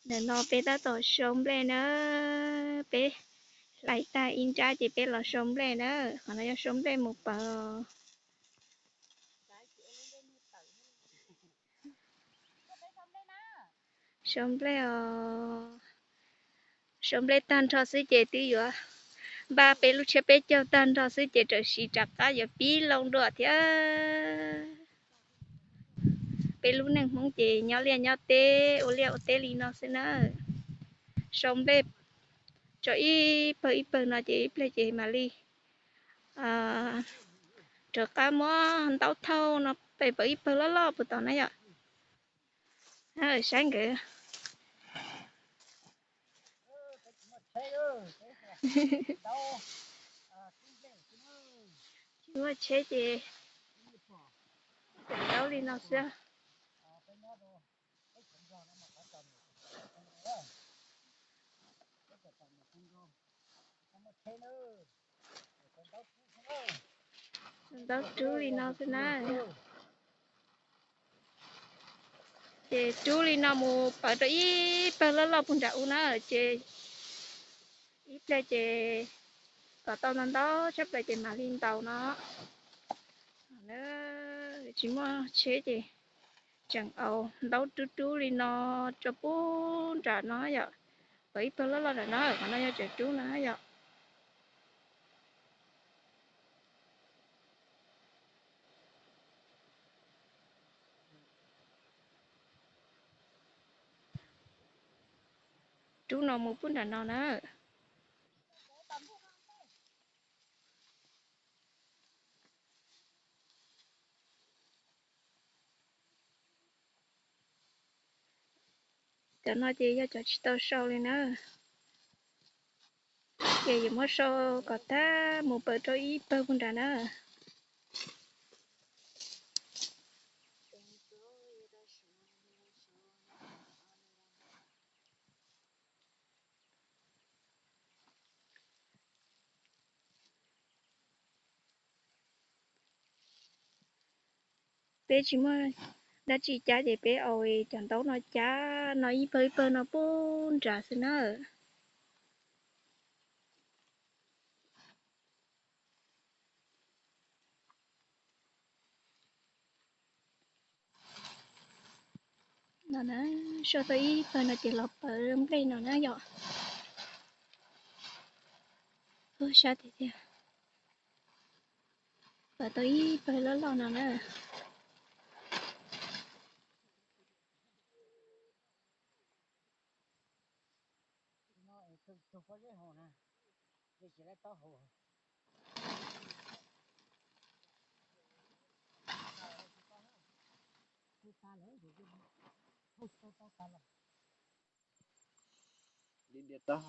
Ntawm no peb tab tom sau nplej na, peb hlais tag ib nrab ces peb los sau nplej na. Qhov no yog sau nplej mus pawv. Sau nplej os, sau nplej tag nrho xwb ces twb yuav npaj peb lub tshiab peb caug tag nrho xwb ces rawm siv rov qab yuav pib loo dua thiab. Peb lub neej Hmoob ces nyob liaj nyob teb ua liaj ua teb li no xwb na. Sau nplej tso ib pawg ib pawg no ces ib pliag ces mam li rov qab muab ntaub thauj no pem pawg ib pawg loj loj puas tau na yom. Saib nkawd tsis muaj tsheb ces ntaub li no xwb. Ntaub rub li no xwb na. Ces rub li no mus pawv rau ib pawg loj loj puag nram u na, ces ib pliag ces kom tau ntau ntau tshaj plaws ces mam li ntaus no. Tsis muaj tsheb ces tseem aus ntaub rub rub li no rau puag nram no yom. Pawv ib pawg loj loj nram no, qhov no yog tseem rub no yom. Rub no mus puag nram no na. Cov no ces yog cov tsis tau sau li na. Ces yuav muab sau kom tag mus pawv rau ib pawg puag nram na. Peb tsis muaj dab tsi cab ces peb aus cov ntaub no cab no ib pawg ib pawg no puag nram xwb na. No na, sau tau ib pawg no ces los pawv nplej no na yom. Sab tiag tiag. Pawv tau ib pawg loj loj no na. Li ntiav tag.